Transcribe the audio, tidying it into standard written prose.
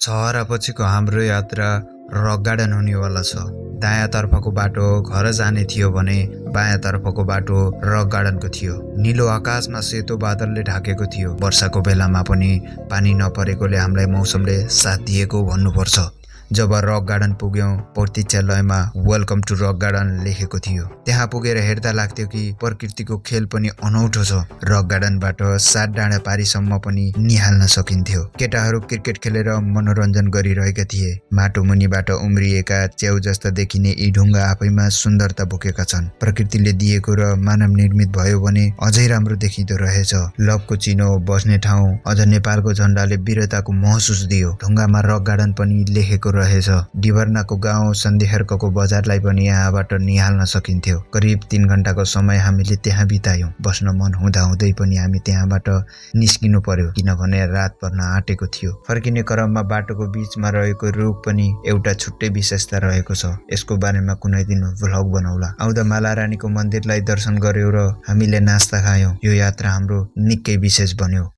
छहरापछिको हाम्रो यात्रा rock garden हुनेवाला छ। दायाँतर्फको बाटो घर जाने थियो भने बायाँतर्फको बाटो रक गार्डनको थियो। निलो आकाशमा सेतो बादलले ढाकेको थियो। वर्षाको बेलामा पनि पानी नपरेकोले हामीलाई मौसमले साथ दिएको भन्नुपर्छ। जब रक गार्डन पुग्यौं, प्रतीक्षालयमा वेलकम टु रक गार्डन लेखेको थियो। त्यहाँ पुगेर हेर्दा लाग्थ्यो कि प्रकृतिको खेल पनि अनौठो छ। रक गार्डनबाट 7 डाँडा पारीसम्म पनि निहाल्न सकिन्थ्यो। केटाहरू क्रिकेट खेलेर मनोरञ्जन गरिरहेका थिए। माटो मुनिबाट उम्रिएका च्याउ जस्ता देखिने यी ढुङ्गा आफैमा सुन्दरता बोकेका छन्। प्रकृतिले दिएको र मानव निर्मित भयो भने अझै राम्रो देखिँदो रहेछ। लभको चिनो, बस्ने ठाउँ, अझ नेपालको झण्डाले वीरताको महसुस दियो। ढुङ्गामा रक गार्डन पनि लेखेको रहेछ। डिभर्नाको गाउँ, सन्धिखर्कको बजारलाई पनि यहाँबाट निहाल्न सकिन्थ्यो। करिब 3 घण्टाको समय हामीले त्यहाँ बितायौं। बस्न मन हुँदाहुँदै पनि हामी त्यहाँबाट निस्किनु पर्यो, किनभने रात पर्न आँटेको थियो। फर्किने क्रममा बाटोको बीचमा रहेको रुख पनि एउटा छुट्टै विशेषता रहेको छ। यसको बारेमा कुनै दिन भ्लग बनाउला। आउँदा मालारानीको मन्दिरलाई दर्शन गर्यौं र हामीले नास्ता खायौं। यो यात्रा हाम्रो निकै विशेष बन्यो।